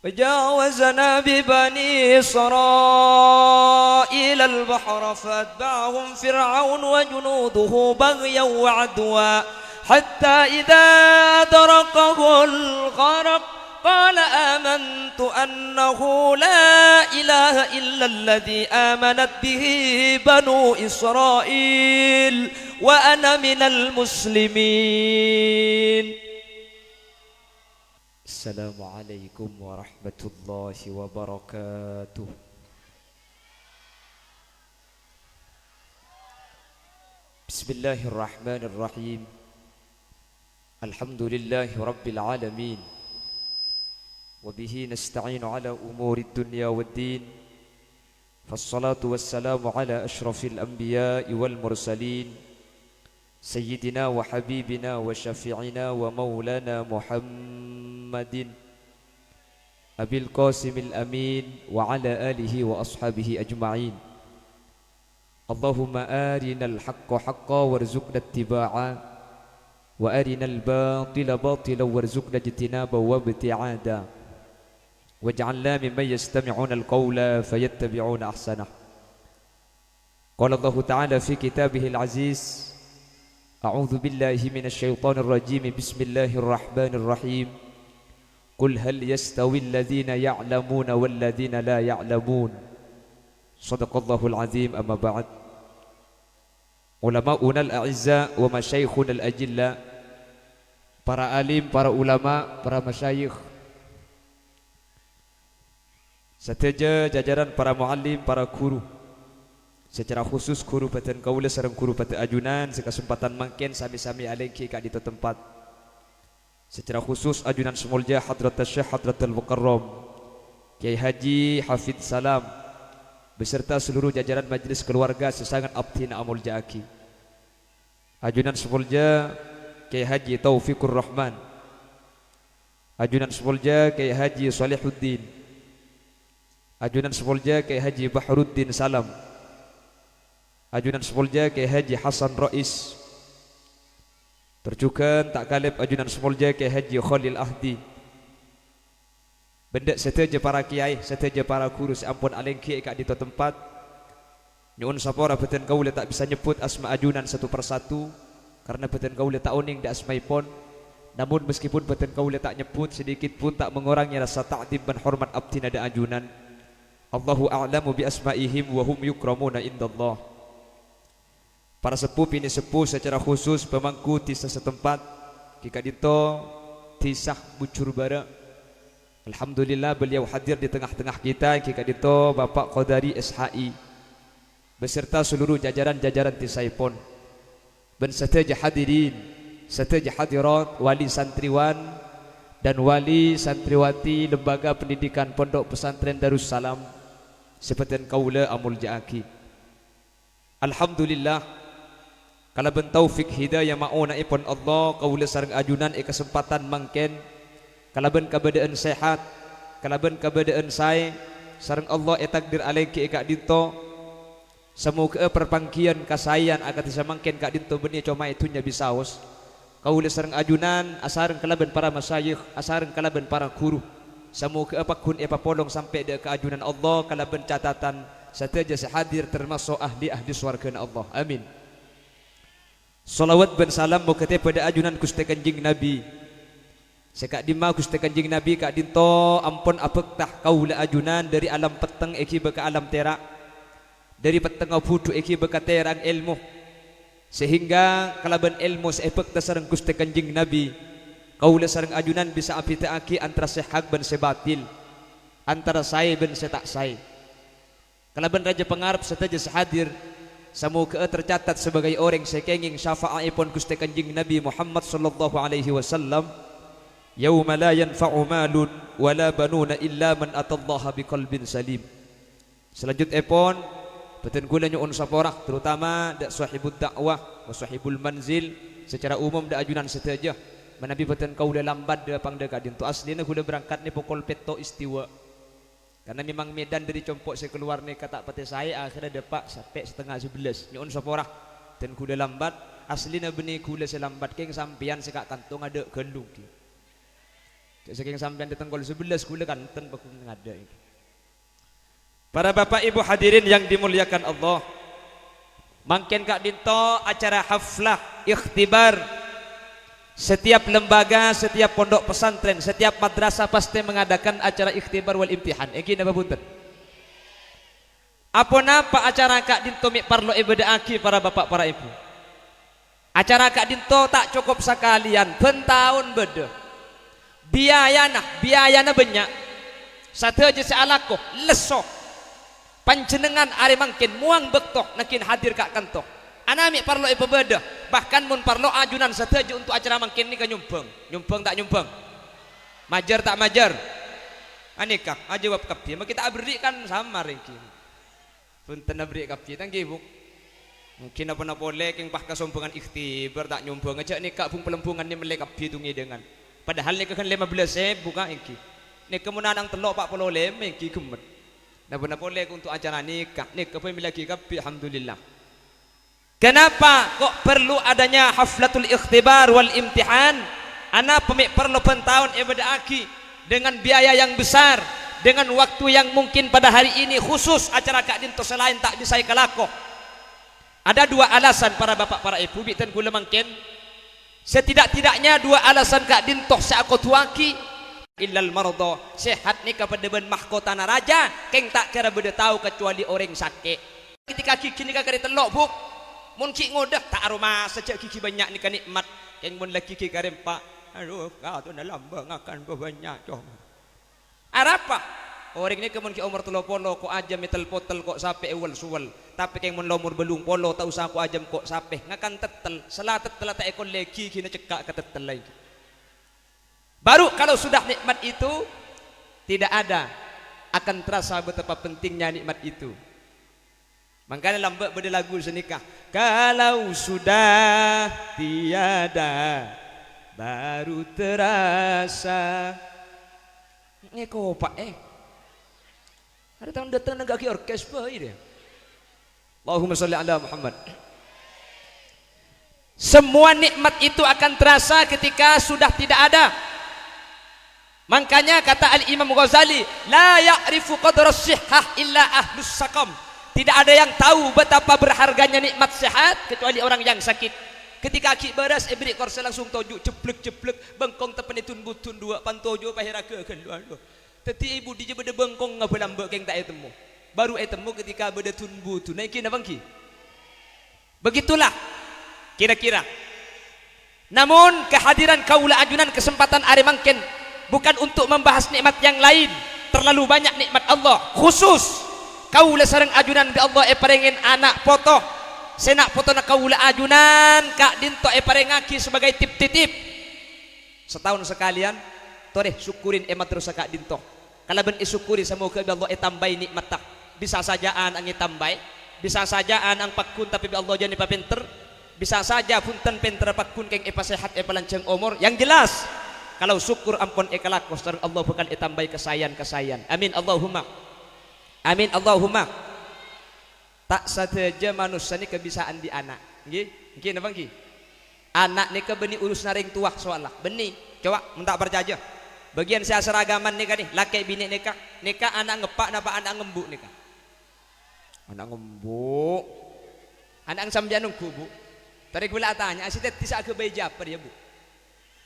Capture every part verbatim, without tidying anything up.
وجاوزنا ببني إسرائيل البحر فأتبعهم فرعون وجنوده بغيا وعدوا حتى إذا أدركه الغرق قال آمنت أنه لا إله إلا الذي آمنت به بنو إسرائيل وأنا من المسلمين. Assalamualaikum warahmatullahi wabarakatuh. Bismillahirrahmanirrahim. Alhamdulillahi rabbil alamin. Wa bihi nasta'inu ala umurid dunya waddin. Fassalatu wassalamu ala asyrafil anbiya'i wal mursalin, sayyidina wa habibina wa syafi'ina wa maulana Muhammadin, Abil Qasimil Amin, wa ala alihi wa ashabihi ajma'in. Allahumma arinal haqqa haqqa warzuqna ittiba'a, wa arinal batila batila warzuqna ijtinaba wa ibti'ada. Waj'alna mimman yastami'unal qawla fayattabi'una ahsanah. Qala Allahu ta'ala fi kitabihil aziz, a'udzu billahi minasy syaithanir rajim, bismillahirrahmanirrahim. Qul hal yastawil ladzina ya'lamuna wal ladzina la ya'lamun. Shadaqallahul azim, amma ba'd. Ulama'unal a'izza wa masyayikhunal ajilla, para alim, para ulama, para masyayikh, sadhâjâ jajaran para muallim, para ghuru, secara khusus ghuru bâdân kaulâ sareng ghuru bâdâ ajunan sè kasempadhân mangkèn sami-sami alèngghi è ka'dinto tempat. Secara khusus ajunan sè molja Hadratus Syekh Hadratul Mukarram Kiai Haji Hafid Salam beserta seluruh jajaran majelis keluarga sè sanget abdhina amolja'aghi. Ajunan sè molja Kiai Haji Taufikur Rahman. Ajunan sè molja Kiai Haji Salihuddin. Ajunan sè molja Kiai Haji Bahruddin Salam. Ajunan sè molja Kiai Haji Hasan Rois. Tor jhughân ta' kalèp ajunan sè molja Kiai Haji Khalil Ahdi. Bân dâ' sadhâjâ para kiai, sadhâjâ para ghuru sè ampon alèngghi è ka'dinto tempat. Nyo'on sapora bâdân kaulâ ta' bisa nyebbhut asma ajunan satu per satu, karna bâdân kaulâ ta' onèng dâ' asmaèpon. Namon, meskipun bâdân kaulâ ta' nyebbhut, sedikit pun ta' mengurangi rasa ta'dim bân hormat abdhina dâ' ajunan. Allahu a'lamu bi asma'ihim wa hum yukramuna indallah. Para seppo binè' seppo secara khusus pemangku dhisa setempat, ghi' ka'dinto Dhisa Bujur Bara'. Alhamdulillah, beliau hadir di tengah-tengah kita, ghi' ka'dinto Bapak Qodari S H I, beserta seluruh jajaran-jajaran dhisaèpon. Bân sadhâjâ hadirin, sadhâjâ hadirat, wali santriwan dan wali santriwati Lembaga Pendidikan Pondok Pesantren Darussalam, sè bâdân kaulâ amolja'aghi. Alhamdulillah, kalabân taufik hidayah maona'èpon Allah, kaulâ sareng ajunan è kasempadhân mangkèn, kalabân kabâdâ'ân sehat, kalabân kabâdâ'ân saè, sareng Allah ètakdir alèngghi è ka'dinto. Samoghâ'â parpangghiyân kasaèyan akadhi samangkèn ka'dinto bânnè coma è dhunnya bisaos. Kaulâ sareng ajunan asareng kalabân para masyayikh, asareng kalabân para ghuru. Samoghâ'â pagghun èpapolong sampè' dâ' ka ajunan Allah kalabân catatan sadhâjâ sè hadir, tamaso' ahli-ahli sowarghâna Allah. Amin. Shalawat bân salam moghâ tèbâ dâ' ajunan Ghustè Kanjeng Nabi. Sè ka'dimma Ghustè Kanjeng Nabi ka'dinto ampon abhâkta kaulâ ajunan dâri alam petteng èghibâ ka alam tèra', dâri pettengnga budhu èghibâ ka tèrang èlmo. Sehingga kalabân èlmo sè èbhâkta sareng Ghustè Kanjeng Nabi, kaulâ sareng ajunan bisa abhidhâ'aghi antara sè hak bân sè batil, antara saè bân sè ta' saè. Kalabân rajâ pangarep sadhâjâ sè hadir, samoghâ'â tercatat sebagai orèng sè kèngèng syafa'aèpon Ghustè Kanjeng Nabi Muhammad sallallahu alaihi wasallam, "Yauma la yanfa'u malun wa la banuna illa man atallaha biqalbin salim." Salanjutèpon, bâdân kaulâ nyo'on sapora, terutama dâ' sahibud da'wah wa sahibul manzil, secara umum dâ' ajunan sadhâjâ. Manabi bâdân kaulâ lambat dâ-, pang dâ' ka'dinto, aslina kaulâ berangkat nè pokol pètto' istiwa. Karna memang medan dâri compo' sè kalowar nèka ta' patè saè, akhirra dâpa' sampè' satengnga sabellâs. Nyo'on sapora, dân kaulâ lambat, aslina bânnè kaulâ sè lambat, kèng sampèyan sè ka' kanto ngadâ' ghâllu, ghi. Jhâ' sakèng sampèyan dâteng kol sabellâs, ghulâ kanten pagghun ngadâ' iki. Para bapak ibu hadirin yang dimuliakan Allah, mangkèn ka'dinto acara haflah ikhtibar. Setiap lembaga, setiap pondok pesantren, setiap madrasah pasti mengadakan acara ikhtibar wal imtihan. Èngghi napa bhunten? Aponapa acara ka'dinto mè' parlo èbâdâ'aghi, para bapak, para ibu? Acara ka'dinto ta' cokop sakalèyan, bân taon bâdâ. Biayana, biayana bânnya'. Sadhâjâ sè alako, lesso. Panjhennengngan arè mangkèn mowang bâkto nangghing hadir ka' kanto. Ana' mè' parlo èpabâdâ, bahkan mon parlo ajunan sadhâjâ onto' acara mangkèn nèka nyombhâng. Nyombhâng ta' nyombhâng? Majâr ta' majâr? Anèka, ajâwâb kabbhi. Ma' ghi' ta' aberri' kan samar èngghi. Bhunten aberri' kabbhi, ta' èngghi, Bu? Èngghi napa-napa polè kèng pas kasombhângan ikhtibar ta' nyombhânga, jhâ' nèka bung-palembungan nè mellè kabbhi tong-ngèdângan. Padahal nèka kan lèma bellâs èbu, Ka', èngghi. Nèka mon ana'na tello' pa' polo lèma èngghi ghemmet. Napa-napa polè onto' acara nèka, nèka bhâi mellèaghi kabbhi, alhamdulillah. Kenapa kok perlu adanya haflatul ikhtibar wal imtihan? Anapa mè' parlo bân taon èbâdâ'aghi dengan biaya yang besar, dengan waktu yang mungkin pada hari ini khusus acara ka'dinto sè laèn ta' bisa èkalako? Ada dua alasan, para bapak, para ibu, bi' dhân ghulâ mangkèn. Setidak-tidaknya dua alasan ka'dinto sè akoduwâghi. Illal mardha, sehat nèka padâ bân mahkotana rajâ, kèng ta' kèra bâdâ tao kacuali orèng sakè'. Ketika gigi nèka karè tello', Bu'. Mon ghi' ngodâ, ta' aromasa jhâ' gigi bânnya' nèka nè'mat. Kèng mon la gigi karè empa', adu, kadhuna lambâ' ngakan bâbânnya', Cong. Arapa? Orèng nèka mon ghi' omor tello polo, ko' ajâm ètel-potel, ko' sapè èwel-suwel. Tapè kèng mon la omor bâllung polo, ta' osa ko' ajâm ko' sapè. Ngakan tèttèl, sala tèttèlla ta' èkollè, gigina cekka' ka tèttèlla èngghi. Baru kalau sudah nikmat itu tidak ada, akan terasa betapa pentingnya nikmat itu. Mangkana lambâ' bâdâ lagu sanèka, "Kalau sudah tiada, baru terasa." Ngèkopa', eh. Arè taon dâteng nènggâ'aghi orkes bhâi, deh. Allahumma sholli ala Muhammad. Semua nikmat itu akan terasa ketika sudah tidak ada. Makanya kata Al-Imam Ghazali, "La ya'rifu qadras sihhah illa ahlus saqam." Tidak ada yang tahu betapa berharganya nikmat sehat kecuali orang yang sakit. Ketika ghi' bârâs èberri' korsè langsung toju' jeblek-jeblek, bengkong teppa'na dun-budun duwâ', pan toju' pahèra ghâghâl, aduh. Dhâddhi è budiyâ bâdâ bengkongnga bâ' lambâ' kèng ta' ètemmo. Baru ètemmo ketika bâdâ dun-budunna, èngghi napa èngghi? Begitulah kira-kira. Namun, kehadiran kaulâ ajunan kesempatan arè mangkèn bukan untuk membahas nikmat yang lain. Terlalu banyak nikmat Allah. Khusus, kaulâ sareng ajunan bi' Allah èparèngè ana' poto. Sè na' potona kaulâ ajunan ka'dinto èparèngaghi sebagai tip-titip. Sataon sakalèyan, torè sokkorè è madrasah ka'dinto. Kalabân èsokkorè, samoghâ bi' Allah ètambâi nikmatta. Bisa saja ana'na ètambâi, bisa saja ana'na pagghun tapè bi' Allah jhân èpapènter, bisa saja bhunten pènterra pagghun kèng èpasèhat, èpalanjhâng omor. Yang jelas, kalau syukur ampon èkalako, sareng Allah bhâkal ètambâi kasaèyan-kasaèyan. Amin, Allahumma. Amin, Allahumma. Ta' sadhâjâ manossa nèka bisa andi' ana'. Èngghi? Èngghi napa èngghi? Ana' nèka bânnè urusanna rèng towa soalla. Bânnè. Coba, mon ta' parcajâ. Bâgiyân sè asaragaman nèka nè, lakè' binè' nèka. Nèka ana' ngeppa' napa ana' ngembu' nèka? Ana' ngembu'. Ana' sampèyan ongghu, Bu? Tarè ghulâ atanya, sè dhâddhi sè aghâbây jhâpar, yâ, Bu?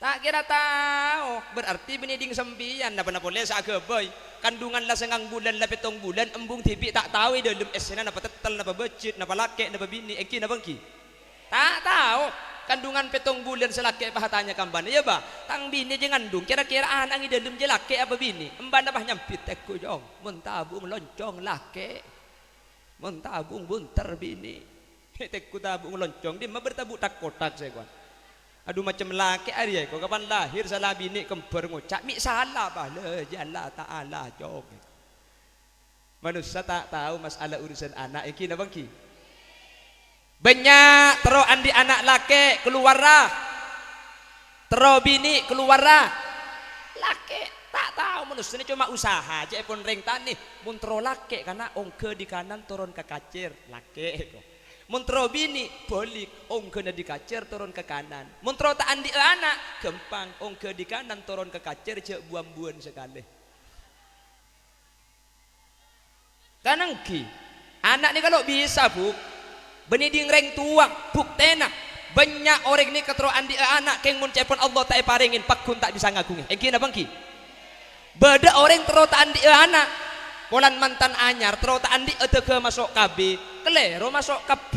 Ta' kèra tao, berarti bânnè ding sampèyan, napa-napa polè sè aghâbây. Kandungan la sangang bulân, la pèttong bulân, embung dhibi' ta' tao è dâlem essèna napa tèttèl, napa bâjit, napa lakè', napa binè', èngghi napa èngghi? Ta' tao. Kandungan pèttong bulân sè lakè' pas atanya ka embhâna, "Yâ, Bâ, tang binè jâ ngandung, kèra-kèra ana'na è dâlem jâ lakè' apa binè'?" Embhâna pas nyambit, "Tèngghu, Cong, mon tabu'na loncong lakè'." Mon tabu'na bhunter binè'. Tèngghu tabu'na loncong, dimma bâdâ tabu' thak-kothak sè kowan. Adu, macem lakè' arèya èko, kapan lahir sala binè' kembhâr ngoca', "Mè' sala, bâ, la, jâ Allah Ta'ala, Cong." Manossa ta' tao mas'ala urusan ana', èngghi napa èngghi? Bânnya' terro andi' ana' lakè' kalowarra. Terro binè' kalowarra. Lakè', ta' tao, manossa nè coma usaha, ca'èpon rèng tanè. Mon terro lakè' kana' ongghâ di kanan toron ka kacèr, lakè' èko. Mon terro binè', balik, ongghâna dikacer toron ka kanan. Mon terro ta' andi'â ana', ghâmpang, ongghâ di kanan toron ka kacer, jhâ' bu-ambuwân sakalè. Kan ènggi, ana' nèka lo' bisa, Bu. Bânnè ding rèng towa, buktèna. Bânnya' orèng nèka terro andi'â ana', kèng mon ca'èpon Allah ta' èparèngè, pagghun ta' bisa ngaghungè. Ènggi napa ènggi? Bâdâ orèng terro ta' andi'â ana', polana mantan anyar, terro ta' andi'â dâgghâ maso' K B, kalèro maso' K B.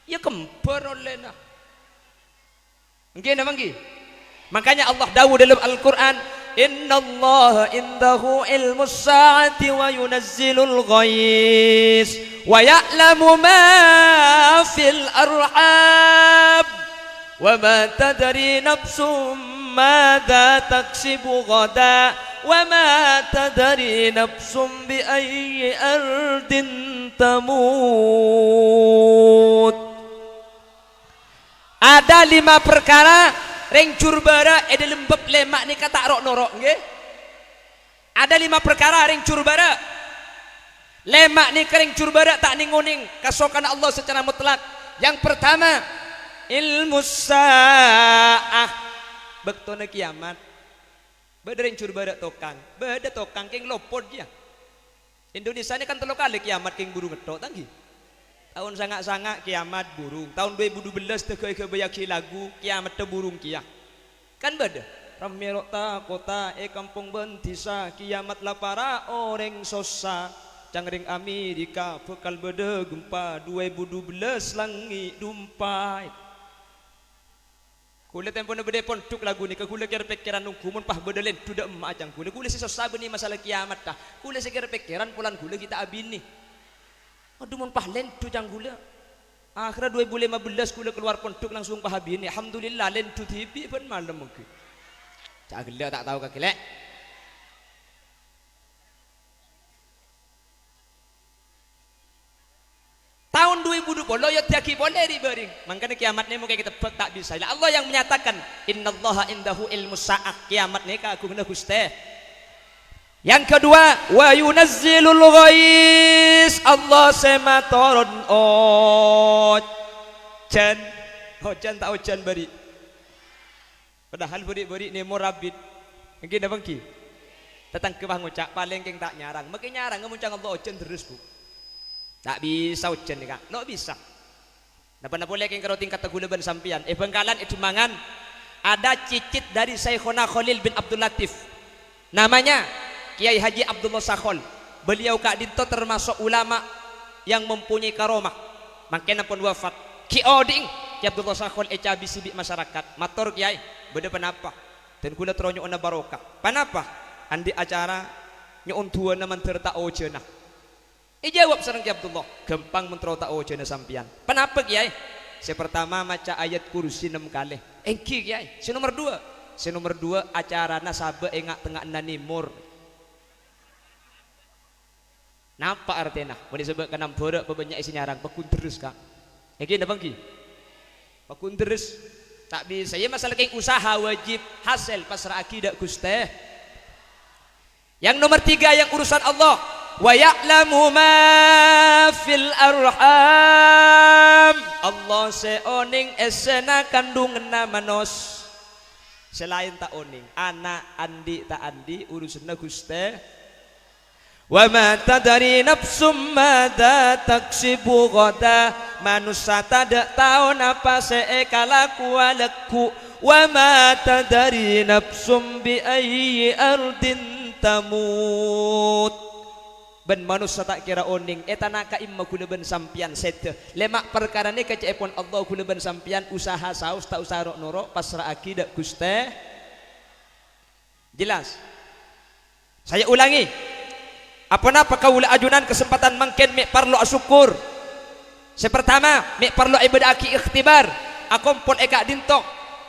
Iyâ kembhâr ollèna. Ènggi napa ènggi? Makanya Allah dawuh dalam Al-Qur'an, "Innallaha indahu ilmus sa'ati wa yunazzilul ghais, wa ya'lamu ma fil arham, wa ma tadri nafsum madza taksibu ghada, wa ma tadri nafsum bi ayyi ardin tamut." Ada lima parkara rèng jhur bârâ' è dâlem bab lèma' nèka ta' ro'-noro', ngghi? Ada lima parkara rèng jhur bârâ'. Lèma' nèka rèng jhur bârâ' ta' nèng-onèng kasokanna Allah secara mutlak. Yang pertama, ilmus sa'ah, bâktona kiyamat. Bâdâ rèng jhur bârâ' tokang, bâdâ tokang kèng lopot kèya. Indonesia nèka kan tello kalè kiyamat kèng buru ngettok, ta' ènggi? Taon sanga'-sanga' kiyamat burung, taon dua ribu dua belas dâgghâ èghâbâyyâghi lagu, kiyamatta burung kèya. Kan bâdâ? Ramme ro'ta kota è kampong bân dhisa, kiyamat la para' orèng sossa. Ca'na rèng Amerika bhâkal bâdâ gempa, dua ribu dua belas langngè' dumpa. Ghulâ tempona bâdâ è pondhuk lagu nèka, ghulâ kèr-pèkkèran ongghu mon pas bâdâ lèndhu dâ' emma' ca'na ghulâ. Ghulâ sè sossa bânnè masalah kiyamat, ta'. Ghulâ sè kèr-pèkkèran polana ghulâ ghi' ta' abinè. Adhu, mon pas lèndhu ca'na ghulâ. Akhèrra dua ribu lima belas ghulâ kalowar pondhuk langsung pas abinè. Alhamdulillah, lèndhu dhibi' bân malem mangkèn. Ca' ghellâ' ta' tao kakè, lè'. Taon dua ribu dua puluh èoddhiyâghi polè ri'-bâri'. Mangkana kiyamat nèmo kèng ètebbhâk ta' bisa. La Allah yang menyatakan, "Innallaha indahu ilmus sa'ah." Kiyamat nèka aghunganna Ghustè. Yang kedua, "Wa yunazzilul ghais." Allah sè matoron ojhân. Ojhân ta' ojhân bâri'? Padahal bâri'-bâri' nèmo rabbit. Ènggi napa ènggi? Tatangghâ pas ngoca', "Palèng kèng ta' nyarang." Makè nyarang, mon ca'na Allah ojhân lerres, Bu. Ta' bisa ojhân nèka. Lo' bisa. Napa-napa polè kèng karo tingkatta ghulâ bân sampèyan. È Bangkalan, è Demangan, ada cicit dari Syaikhona Kholil bin Abdul Latif. Namanya Kiai Haji Abdullah Sakhol. Beliau ka'dinto termasuk ulama yang mempunyai karomah. Mangkèn ampon wafat. Ghi' odi'na Kiai Abdullah Sakhol ècabisi bi' masyarakat. Mator, "Kiai, bâdâ ponapa?" "Dân ghulâ terro nyo'ona barokah." "Ponapa?" "Andi' acara nyo'on du'âna mandhâr ta' ojhâna." Èjâwâb sareng Kiai Abdullah, "Ghâmpang mon terro ta' ojhâna sampèyan." "Ponapa, Kiai?" "Sè partama maca ayat kursi nem kalè." "Ènggi, Kiai." "Sè nomer duwâ'?" "Sè nomer duwâ', acarana sabâ' è nga'-tengnga'anna nèmor." Napa artèna? Mon èsabâ' ka nambhârâ' pabânnya'è sè nyarang, pagghun lerres, Ka'. Ènggi napa ènggi? Pagghun lerres. Ta' bisa. Iyâ, masalah kèng usaha wajib, hasèl pasra'aghi dâ' Ghustè. Yang nomor tiga, yang urusan Allah. "Wa ya'lamu ma fil arham." Allah sè onèng èssèna kandhunganna manos. Sè laèn ta' onèng. Ana' andi' ta' andi', urusanna Ghustè. "Wa ma tadri nafsum madza taksibu ghada." Manossa tadâ' tao napa sè èkalakowa lagghu'. "Wa ma tadri nafsum bi ayyi ardin tamut." Bân manossa ta' kèra onèng, è tana ka'imma ghulâ bân sampèyan sèdhâ. Lèma' parkara nèka ca'èpon Allah, ghulâ bân sampèyan usaha saos ta' osa ro'-noro', pasra'aghi dâ' Ghustè. Jelas? Saya ulangi. Aponapa kaulâ ajunan kasempatan mangkèn mè' parlo asokkor? Sè partama, mè' parlo èbâdâ'aghi ikhtibar, akompol è ka'dinto.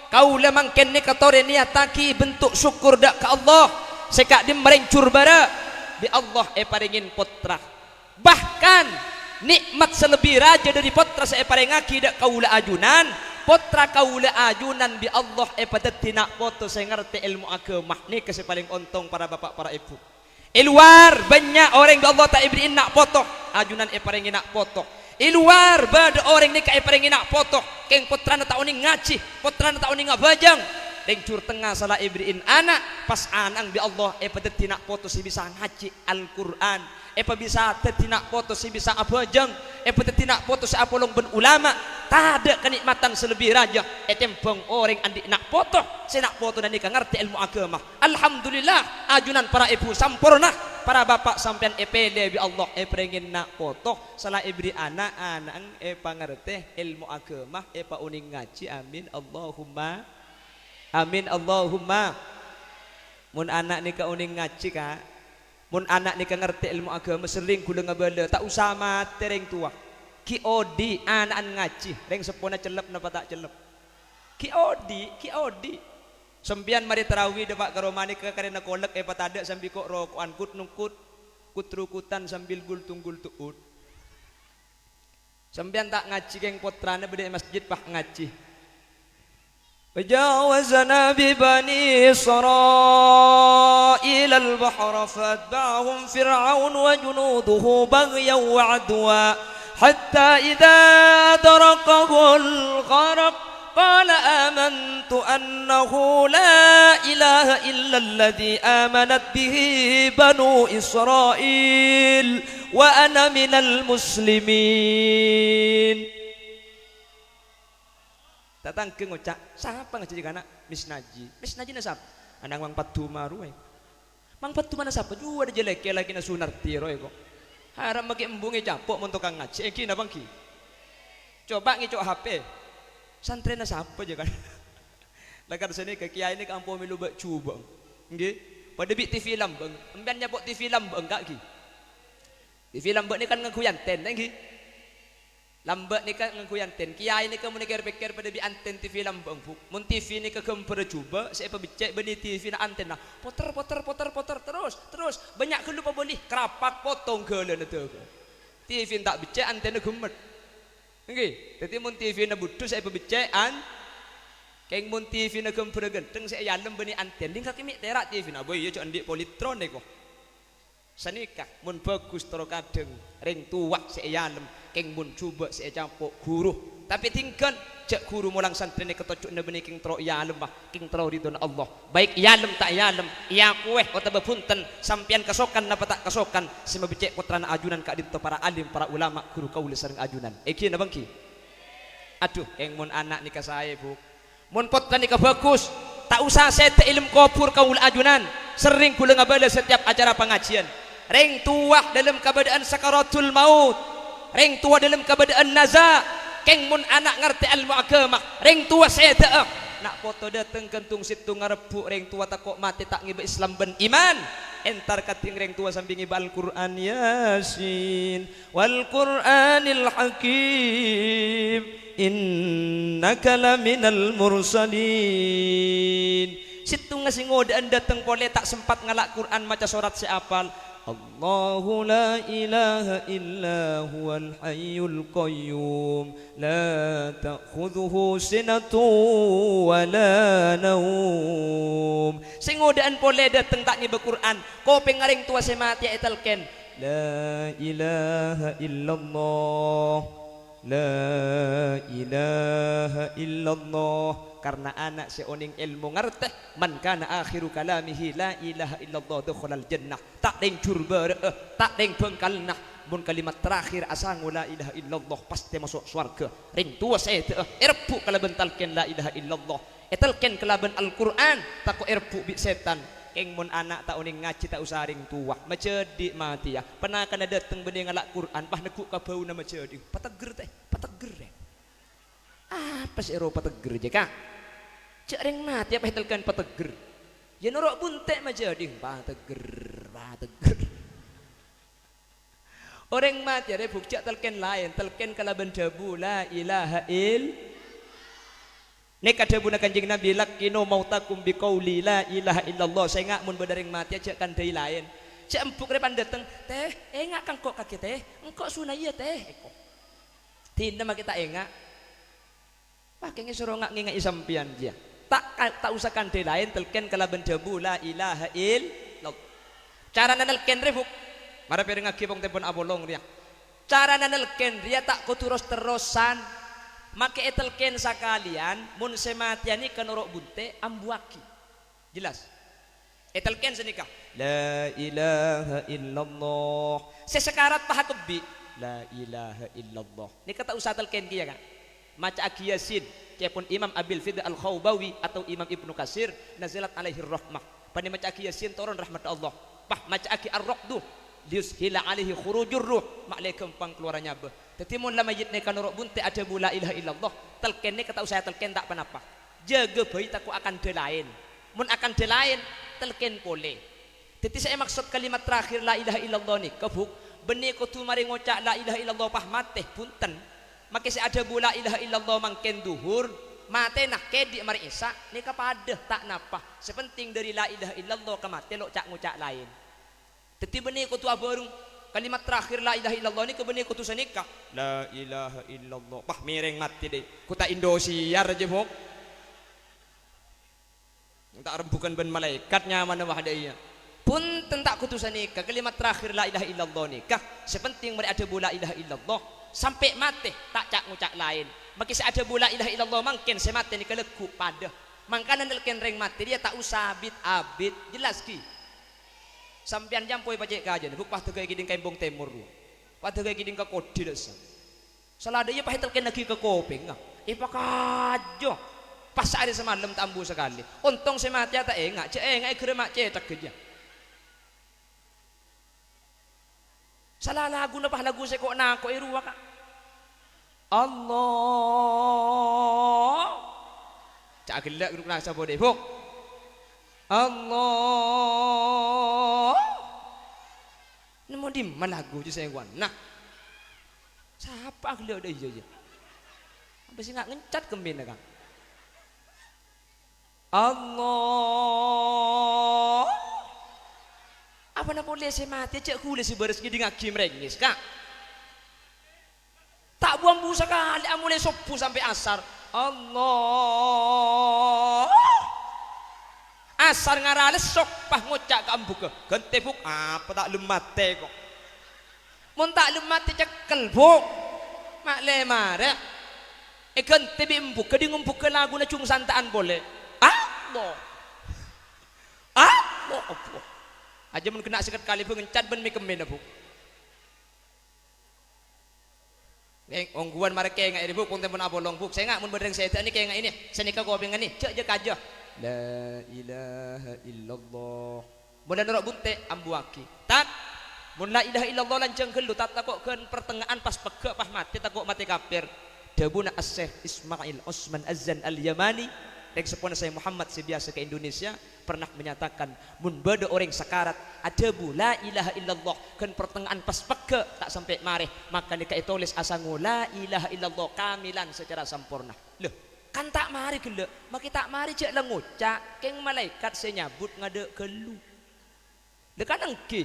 Kaulâ mangkèn nèka torè niyattaghi bentuk sokkor dâ' ka Allah sè ka'dimma rèng jhur bârâ', bi' Allah èparèngè pottra. Bahkan, nè'mat sè lebbi rajâ dâri pottra sè èparèngaghi dâ' kaulâ ajunan, pottra kaulâ ajunan bi' Allah èpadâddhi na' poto sè ngartè èlmo aghâma. Nèka sè palèng ontong, para bapa', para èbhu. È lowar, bânnya' orèng bi' Allah ta' èberri'i na' poto, ajunan èparèngè na' poto. È lowar bâdâ orèng nèka èparèngè na' poto, kèng pottrana ta' onèng ngajhi, pottrana ta' onèng abhâjâng. Rèng Jhur Tengnga sala èberri'in ana', pas ana'na bi' Allah èpadhâddhi na' poto sè bisa ngajhi Al-Qur'an, èpabisa dhâddhi na' poto sè bisa abhâjâng, èpadhâddhi na' poto sè apolong bân ulama. Tadâ' kanè'matan sè lebbi rajâ ètèmbhâng orèng andi' na' poto sè na' potona nèka ngartè èlmo aghâma. Alhamdulillah, ajunan para èbhu samporna, para bapa' sampèyan èpèlè bi' Allah èparèngè na' poto. Sala èberri' ana', ana'na èpangartè èlmo aghâma, èpaonèng ngajhi. Amin, Allahumma. Amin, Allahumma. Mon ana' nèka onèng ngajhi, Ka'. Mon ana' nèka ngartè èlmo aghâma, serrèng ghulâ ngabâlâ, ta' osa matè rèng towa. Ghi' odi' ana'na ngajhi, rèng seppona cellep napa ta' cellep? Ghi' odi', ghi' odi'. Sampèyan marè tarawih dâpa' ka roma nèka karèna kolek èpatadâ' sambi ko'-roko'an, kut-nongkut, kut-rukutan sambil gultung-gultu'ut. Sampèyan ta' ngajhi, kèng pottrana bâdâ è masjid, pas ngajhi. وجاوزنا ببني إسرائيل البحر فأتبعهم فرعون وجنوده بغيا وعدوا حتى إذا أدركه الغرق قال آمنت أنه لا إله إلا الذي آمنت به بنو إسرائيل وأنا من المسلمين. Tatangghâ ngoca', "Sapa ngajhi kana'?" "Misnaji." "Misnajina sapa?" "Ana'na Mang Paduma rowa." "Mang Padumana sapa?" "Jhuwâ dâjâ lèkè lakèna Sunarti rowa ko'." "Haram maghi embu' ngècapo' mon tokang ngajhi, èngghi napa èngghi?" "Coba ngèco' H P. Santrèna sapa jâ kana'?" Lakar sanèka, kèyaè nèka ampo mèlo bâ'-jhubâ'ân. Èngghi? Padâ bi' T V lambâ'ân. Sampèyan nyapo' T V lambâ'ân, Ka', ghi? T V lambâ'ân nèka kan ngangghuy anten, èngghi? Lambâ' nèka ngangghuy anten. Kèyaè nèka mon èkèr-pèkkèr padâ bi' anten T V lambâ'ân, Bu. Mon T V nèka ghâmbhârrâ jhubâ' sè èpabeccè' bânnè T V-na antenna. Poter, poter, poter, poter, terros, terros. Bânnya' ghâllu pabâli. Krapak potong ghâlâna dâgâ. T V-na ta' beccè', antenna ghemmet. Èngghi? Dâddhi mon T V-na budhu sè èpabeccè' an-, kèng mon T V-na ghâmbhârrâ ghântheng sè è alem bânnè anten. Lèngghâ kè mè' tèra' T V-na. Abâ iyâ jhâ' andi' politron èko. Sanèka, mon bhâghus terro kadhâng rèng towa sè è alem, kèng mon jhubâ' sè ècapo' ghuru. Tapè tinggal, jhâ' ghuru molang santrèna katoju'na bânnè kèng terro è alem, kèng terro ridhona Allah. Baik è alem ta' è alem, èakowè otabâ bhunten, sampèyan kasokan napa ta' kasokan, sè mabeccè' pottrana ajunan ka'dinto para alim, para ulama, ghuru kaulâ sareng ajunan. Èngghi napa èngghi? Adhu, kèng mon ana' nèka saè, Bu. Mon pottra nèka bhâghus, ta' osa sèdhâ è lem kobhur kaulâ ajunan, serrèng ghulâ ngabâlâ satèyap acara pangajiyân. Rèng towa dâlem kabâdâ'ân sakaratul maut, rèng towa dâlem kabâdâ'ân naza', kèng mon ana' ngartè èlmo aghâma, rèng towa sèdhâ'â. Na' poto dâteng ghântung sèttonga rebbhu', rèng towa tako' matè ta' ngèbâ Islam bân iman. Entar kadhing rèng towa sambi ngèbâ Al-Qur'an, Yasin. Wal Qur'anil Hakim, innaka laminal mursalin. Sèttonga sè ngodâ'ân dâteng polè ta' sempat ngala' Qur'an maca sorat sè apal. Allahu la ilaha illa huwal hayyul qayyum, la ta'khudhuhu sinatun wa la naum. Sè ngodâ'ân polè dâteng ta' ngèbâ Qur'an, kopèngnga rèng towa sè matè ètalkèn. La ilaha illallah, la ilaha illallah. Karna ana' sè onèng èlmo ngartè, "Man kana akhiru kalamihi la ilaha illallah dakhalal jannah." Ta' deng jur bârâ'â, ta' deng bângkalna. Mon kalimat terakhir asango la ilaha illallah, pastè maso' sowarghâ. Rèng towa sèdhâ'â èrebbhu' kalabân talkèn la ilaha illallah. Ètalkèn kalabân Al-Qur'an, tako' èrebbhu' bi' sètan. Kèng mon ana' ta' onèng ngajhi, ta' osa rèng towa. Majhâdhi' matèya. Panakanna dâteng bânnè ngala' Qur'an, pas neggu' ka bâuna majhâdhi'. Pateggher, tè, pateggher, tè. Apa sè èro pateggher, jâ, Ka'? Jâ' rèng matèya pas ètalkèn pateggher. Yâ noro' bunte' majhâdhi', pateggher, pateggher. Orèng matèya rè, Bu', jâ' talkèn laèn, talkèn kalabân dhâbu, "La ilaha ill-." Nèka dhâbuna Kanjeng Nabi, "Laqqinu mautakum biqauli la ilaha illallah." Sènga' mon bâdâ rèng matèya, jâ' kandhâi laèn. Jâ' embu' rè pan dâteng, "Tè, enga' ka engko' kakè, Tè. Engko' sunna iyâ, Tè." Èko. Dinah makè ta' enga'. Wah, kèngèng soro nga-, ngènga'è sampèyan jiyâ. Ta', ta' osa kandhâi laèn, talkèn kalabân dhâbu, "La ilaha illallah." Carana nalkèn rè, Bu'. Mara pèrengngaghi pong-tempon apolong rèya. Carana nelkèn rèya ta' kodhu ros-terrosan. Makè ètelkèn sakalèyan, mon sè matèya nèka noro' bunte', ambuwaghi. Jelas? Ètelkèn sanèka, "La ilaha illallah." Sè sakarat pas akabbhi, "La ilaha illallah." Nèka ta' osa telkèn kèya, Ka'. Maca'aghi Yasin, ca'èpon Imam Abil Fida Al-Khaubawi atau Imam Ibnu Katsir, "Nazalat alaihir rahmah." Bânnè maca'aghi Yasin, toron rahmatta Allah. Pas maca'aghi Ar-Ra'du, "Liyushila alaihi khurujur ruh." Ma'lè ghâmpang kalowara nyabâ. Dhâddhi, mon la mayyit nèka noro' bunte' adhâbu, "La ilaha illallah," telkèn nèka ta' osa ètelkèn ta' ponapa. Jâgâ bhâi tako' akandhâ laèn. Mon akandhâ laèn, telkèn polè. Dhâddhi, sè èmaksod kalimat terakhir la ilaha illallah nèka, Bu', bânnè kodhu marè ngoca' la ilaha illallah pas matè, bhunten. Makè sè adhâbu la ilaha illallah mangkèn dhuhur, matèna kèdhi' marè isya', nèka padâ, ta' napa. Sè penting dhâri la ilaha illallah ka matè lo' ca'-ngoca' laèn. Dhâddhi, bânnè kodhu abhâreng kalimat terakhir la ilaha illallah nèka bânnè kodhu sanèka. La ilaha illallah. Wah, mèrèng matè, dâi. Kota Indosiar jâ, Bu'. Ta' rembugan bân malaèkat nyamana, wah, dâ' iyâ. Bhunten, ta' kodhu sanèka, kalimat terakhir la ilaha illallah nèka. Sè penting marè adhâbu la ilaha illallah, sampè' matè ta' ca'-ngoca' laèn. Makè sè adhâbu la ilaha illallah mangkèn sè matè nèka lagghu' padâ. Mangkana nelkèn rèng matè rèya ta' osa abit-abit. Jelas, ghi? Sampèyan nyampoè pacè' kajâna, Bu', pas dâgâ è kèdhing ka Embong Tèmor, Bu'. Pas dâgâ è kèdhing ka Kodhi, lassa. Sala dâ' iyâ pas ètelkènnaghi ka kopèngnga, èpakajâ. Pas saarè samalem ta' ambu sakalè. Ontong sè matèya ta' enga', jhâ' enga'è ghârâ ma' cèthagghâ, jâ. Sala laguna pas lagu sè ko'-nako'è rowa, Ka'. Allah. Ca' ghellâ' ghuru kena sapa dhi', Bu'? Allah. Nemmo dimma lagu jâ sè ngowanna? Sapa ghellâ' dâ' iyâ, yâ? Apa sè nga' ngencat kemmèna, Ka'? Allah. Apana polè sè matè, jhâ' ghulâ sè bârâs ngèdingngaghi mèrèngès, Ka'? Ta' bu-ambu sakalè, amolaè sobbhu sampè' asar. Allah. Asar ngara lessok, pas ngoca' ka embughâ, "Ghântè, Bu', apa ta' lem matè, ko'?" Mon ta' lem matè cekkel, Bu'. Ma' lè marè. Èghântè bi' embughâ, ding embughâ laguna jung santa'an polè. Allah. Allah, Allah. Ajâ mon ghenna' sèket kalè, Bu', ngencat bân mè-kemmèna, Bu'. Keng-, ongghuwân marè kènga'è rè, Bu', pon-tempon apolong, Bu'. Sènga' mon bâdâ rèng sèdhâ'ân kènga'è nè, sanèka kopèngnga nè, jhâ', jhâ' kajâ. La ilaha illallah. Mon la noro' bunte', ambuwâghi. Tat, mon la ilaha illallah lanjhâng ghâllu, ta' tako' ghân partengnga'an pas pegghâ', pas matè, tako' matè kafir. Dhâbuna Asy-Syaikh Ismail Osman Azzan Al-Yamani, rèng seppona Syaikh Muhammad sè biyasa ka Indonesia, pernah menyatakan, "Mon bâdâ orèng sakarat adhâbu, 'La ilaha illallah,' ghân partengnga'an pas pegghâ' ta' sampè' marè, maka nèka ètolès asango 'La ilaha illallah' kamilan sacara samporna." Lho, kan ta' marè ghellâ', makè ta' marè jhâ' la ngoca', keng malaèkat sè nyabut ngadâ' ghâllu. Lha kan èngghi.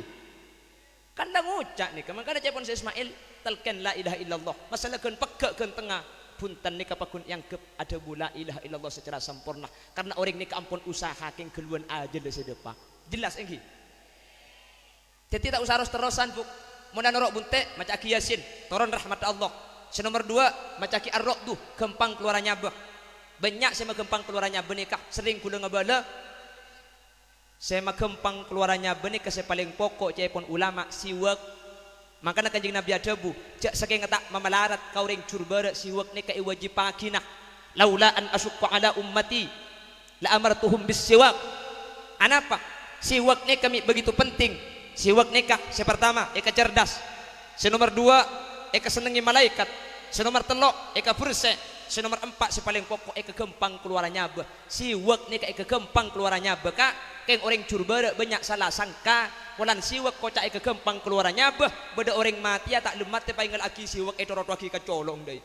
Kan la ngoca' nèka, mangkana ca'èpon Syaikh Ismail, telkèn la ilaha illallah. Masalah ghân pegghâ' ghân tengnga, bhunten nèka pagghun èangghep adhâbu la ilaha illallah sacara samporna. Karna orèng nèka ampon usaha keng ghâlluwân ajhâlla sè dâpa'. Jelas èngghi? Dhâddhi ta' osa ros-terrosan, Bu'. Mon la noro' bunte', maca'aghi Yasin, toron rahmatta Allah. Sè nomer duwâ', maca'aghi Ar-Ra'du, ghâmpang kalowara nyabâ. Bânnya' sè maghâmpang kalowara nyabâ nèka, serrèng ghulâ ngabâlâ. Sè maghâmpang kalowara nyabâ nèka sè palèng poko' ca'èpon ulama, siwak. Mangkana Kanjeng Nabi adhâbu, "Jhâ' sakènga ta' mamalarat ka orèng jhur bârâ' siwak nèka èwâjibhâghina. Laula an asyukka ala ummati, la amartuhum bis siwak." Anapa? Siwak nèka mè' begitu penting. Siwak nèka, sè partama, èkacerdas. Sè nomer duwâ', èkasennengngè malaèkat. Sè nomer tello', èkabersè. Sè nomer empa', sè palèng poko', èkaghâmpang kalowara nyabâ. Siwak nèka èkaghâmpang kalowara nyabâ, Ka'. Keng orèng jhur bârâ' bânnya' sala sangka. Polana siwak koca' èkaghâmpang kalowara nyabâ. Bâdâ orèng matèya ta' lem matè pas èngghâllâ'aghi siwak ètorottowaghi ka colo', dâi.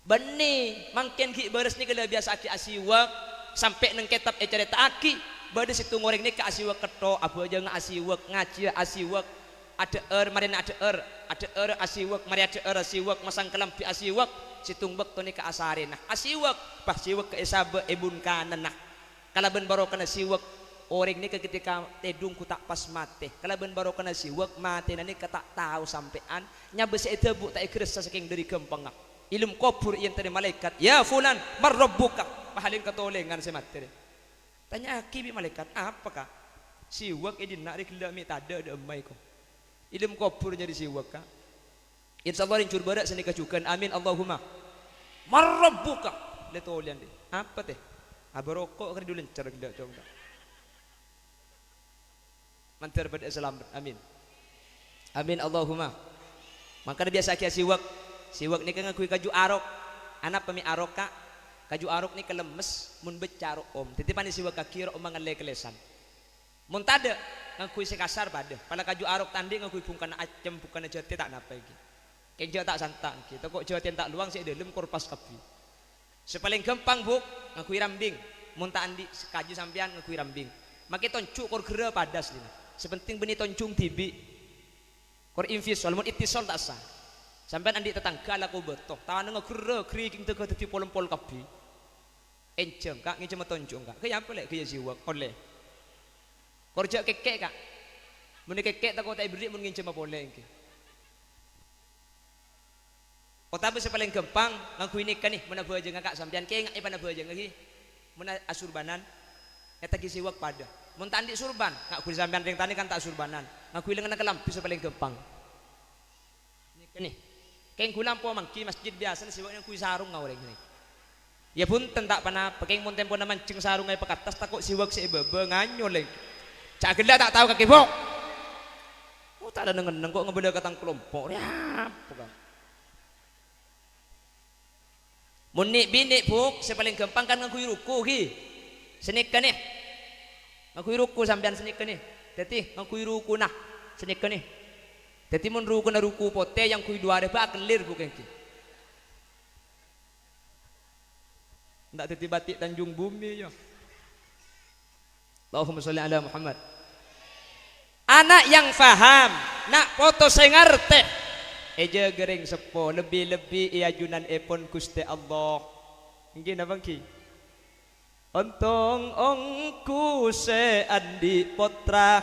Bânnè, mangkèn ghi' bârâs nèka la biyasa'aghi asiwak, sampè' neng kètab ècarèta'aghi, bâdâ sèttong orèng nèka asiwak ketto', abhâjângnga asiwak, ngajhiyâ asiwak, adhâ'âr marèna adhâ'âr, adhâ'âr asiwak, marè adhâ'âr asiwak, masang kalambhi asiwak, sèttong bâkto nèka asarèna asiwak, pas siwak èsabâ' è bun kananna. Kalabân barokana siwak, Orèng nèka ketika tèdung ghu ta' pas matè, kalabân barokana siwak, matèna nèka ta' tao sampèyan, nyabâ sè èdhâbu ta' èghâressa sakèng dhâri ghâmpangnga. È alam kobhur èyèntèrè malaèkat, "Ya fulan, man rabbuka?" Pahalèng katolèngan sè matè rè. Tanya'aghi bi' malaèkat, "Apa, Ka'?" "Siwak è dinna' rè ghellâ' mè' tadâ' dâ' emma èko." È alam kobhur nyarè siwak, Ka'. Insyaallah rèng jur bârâ' sanèka jhughân. Amin, Allahumma. "Man rabbuka?" Lè tolèyan, dhi. "Apa, tè?" "Abâ roko' karè dhu lèncèr ghellâ' cong, Ka'." Mandhâr bâdâ salamet. Amin. Amin, Allahumma. Mangkana biyasa'aghi asiwak. Siwak nèka ngangghuy kaju arok. Anapa mè' arok, Ka'? Kaju arok nèka lemmes mon bâcca ro'om. Dhâddhi panè siwakaghi ro'omma ngallè kalèsan. Mon tadâ', ngangghuy sè kasar padâ. Pala kaju arok ta' andi' ngangghuy bungkana accem, bungkana jâtè ta' napa ènggi. Kèng jâ' ta' santa' ènggi. Tako' jâtèna ta' lowang sè è dâlem korpas kabbhi. Sè palèng ghâmpang, Bu', ngangghuy rambing. Mon ta' andi' kaju sampèyan ngangghuy rambing. Makè tonju' kor ghârâ padâ asllina. Sè penting bânnè tonjung dhibi'. Kor infisol, mon ittisol ta' essa. Sampèyan andi' tatangghâ alako bâto, tanangnga ghârâ, ghâriging tèghâ dhâddhi pol-empol kabbhi. Ènjhâm, Ka', ngènjhâmma tonju', Ka'. Ghâ' apa lè', ghâ' siwak, ollè. Kor jâ' kèkkè', Ka'. Mon èkèkkè' tako' ta' èberri' mon ngènjhâmma polè ènggi. Otabâ sè palèng ghâmpang, ngangghuy nèka nè, mon abhâjângnga, Ka', sampèyan kèngaè panabhâjângnga ghi. Mon a-, asurbanan, nyataghi siwak padâ. Mon ta' andi' surban, ngangghuy sampèyan rèng tanè kan ta' asurbanan. Ngangghuy lengngenna kalambhi sè palèng ghâmpang. Nèka nè. Kèng ghulâ ampo mangghi masjid biyasana siwak ngangghuy sarungnga orèng nè. Yâ bhunten ta' ponapa, kèng mon tempona manjheng sarungnga èpakattas tako' siwak sè è bâbâ nganyol ènggi. Jâ' ghellâ' ta' tao kakè, Bo'. Oh, ta' neng-enneng ko' ngabâlâ ka tang kalompo'. Rè apa, Ka'? Mon nè'-binè', Bu', sè palèng ghâmpang kan ngangghuy ruku, ghi. Sanèka nè. Ngangghuy ruku sampèyan sanèka nè. Dhâddhi ngangghuy rukuna sanèka nè. Dhâddhi mon rukuna ruku potè, èangghuy duwâ' rèbâ akellir, Bu', kènggi. Enda' dhâddhi batik Tanjung Bumi, yâ. Allahumma sholli ala Muhammad. Ana' yang faham, na' poto sè ngartè. Èjâgâ rèng seppo, lebbi-lebbi è ajunanèpon Ghustè Allah. Ènggi napa ènggi? Ontong ongghu sè andi' pottra,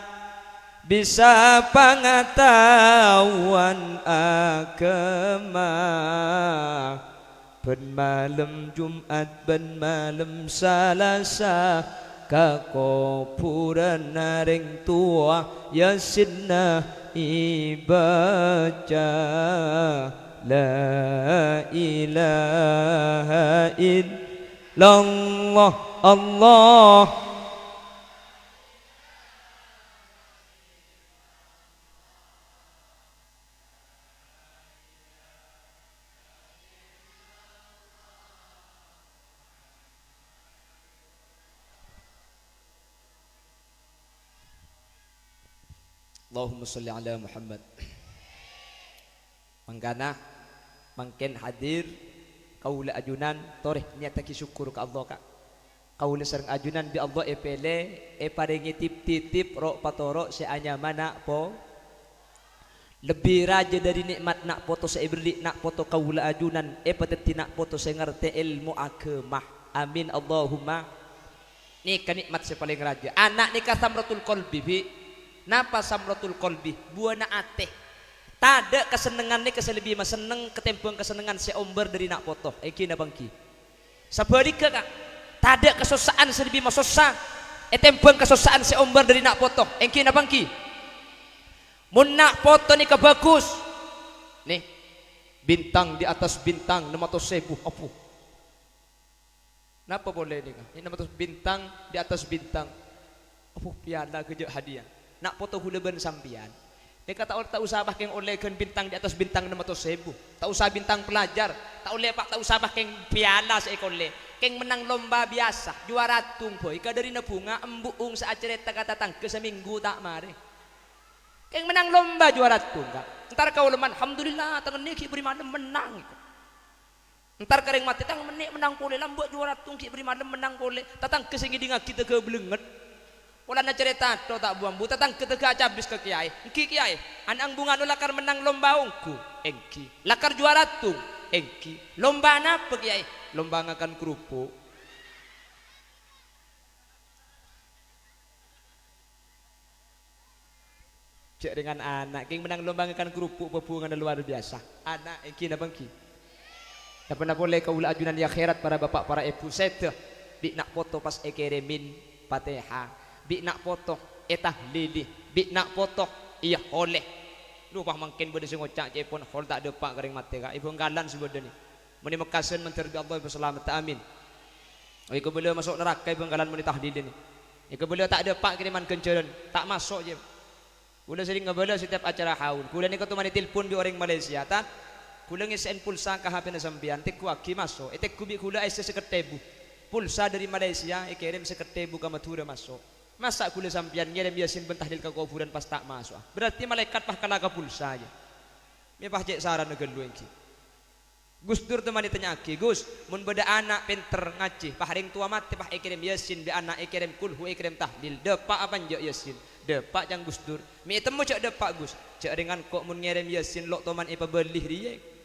bisa pangataowan aghâma. Bân malem Jum'at bân malem Salasa, ka kobhurânna rèng towa Yasinna èbâca, La ilaha illallah, Allah. Allahumma sholli ala Muhammad. Mangkana, mangkèn hadir, kaulâ ajunan torè nèyattaghi sokkor ka Allah, Ka'. Kaulâ sareng ajunan bi' Allah èpèlè, èparèngè tip-titip ro'-patoro' sè anyama na' po-, lebbi rajâ dhâri nè'mat na' poto sè èberri' na' poto kaulâ ajunan, èpadhâddhi na' poto sè ngartè èlmo aghâma. Amin, Allahumma. Nèka nè'mat sè palèng rajâ. Ana' nèka samratul qalbi, bi'. Napa samratul qalbi? Buwâna atè. Tadâ' kasennengngan nèka sè lebbi masenneng katèmbhâng kasennengngan sè ombâr dhâri na' poto. Ènggi napa ènggi? Sabhâligghâ, Ka', tadâ' kasossa'an sè lebbi masossa ètèmbhâng kasossa'an sè ombâr dhâri na' poto. Ènggi napa ènggi? Mon na' poto nèka bhâghus, nè, bintang di atas bintang, nem atos èbu, apo. Napa polè nèka? Nè, nem atos bintang di atas bintang. Apo, piala ghâjâ' hadiah. Na' poto ghulâ bân sampèyan. Nèka ta' ol-, ta' osa, Bah, kèng ollè ghân bintang di atas bintang nem atos èbu. Ta' osa bintang pelajar. Ta' ollè, Pak, ta' osa, Bah, kèng piala sè èkollè. Kèng mennang lomba biyasa, juwara addhung, boy. Kadhârina bhunga, embu'ung sè acarèta ka tatangghâ samènggu ta' marè. Kèng mennang lomba juwara addhung, Ka'. Entar kaulâ man, "Alhamdulillah, tang ennè' ghi' bâri' malem mennang." Entar ka rèng matè, "Tang ennè' mennang polè, lambâ' juwara addhung ghi' bâri' malem mennang polè." Tatangghâ sè ngèdingngaghi tèghâ blengnget. Polana carèta atto ta' bu-ambu, tatangghâ tèghâ acabis ka kèyaè. "Ènggi, Kèyaè, ana' ambu nganu lakar mennang lomba ongghu?" "Ènggi." "Lakar juwara addhung?" "Ènggi." "Lomba napa, Kèyaè?" "Lomba ngakan kerupuk." Jhâ' rèngan ana', kèng mennang lomba ngakan kerupuk bhâbhunganna lowar biyasa. Ana' èngghi napa èngghi? Napa-napa polè kaulâ ajunan è akhèrat, para bapa', para èbhu, sèdhâ. Bi' na' poto pas èkèrèmè Fatihah. Bi' na' poto ètahlili. Bi' na' poto èyaholè. Lho, pas mangkèn bâdâ sè ngoca' ca'èpon hol ta' dâpa' ka rèng matè, Ka'. È Bhângkalan sè bâdâ nè. Mon è Mekkasân mandhâr bi' Allah èpasalamettâ, amin. Èkabâlâ maso' naraka è Bhângkalan mon ètahlilin. Èkabâlâ ta' dâpa' kèrèman ghânjhârân, ta' maso' jiyâ. Kaulâ serrèng ngabâlâ setiap acara haul. Kaulâ nèko toman ètelpon bi' orèng Malaysia, "Tan, kaulâ ngèssè'è pulsa ka H P-na sampèyan, tegghuwaghi maso'." Ètegghu bi' kaulâ S C sakettebu. Pulsa dâri Malaysia èkèrèm sakettebu ka Madhurâ maso'. Masa' kaulâ sampèyan ngèrèm Yasin bân tahlil ka kobhurân pas ta' maso'a? Berarti malaèkat pas kala ka pulsa, jiyâ. Mè' pas cè' sarana ghâllu èngghi. Gus Dur toman ètanya'aghi, "Gus, mon bâdâ ana' pènter ngajhi, pas rèng towa matè, pas èkèrèm Yasin bi' ana', èkèrèm kulhu, èkèrèm tahlil, dâpa' apa enjâ' Yasin?" "Dâpa', ca'na Gus Dur." "Mè' ètemmo jhâ' dâpa', Gus?" "Jhâ' rèngan ko' mon ngèrèm Yasin lo' toman èpabâli rèya."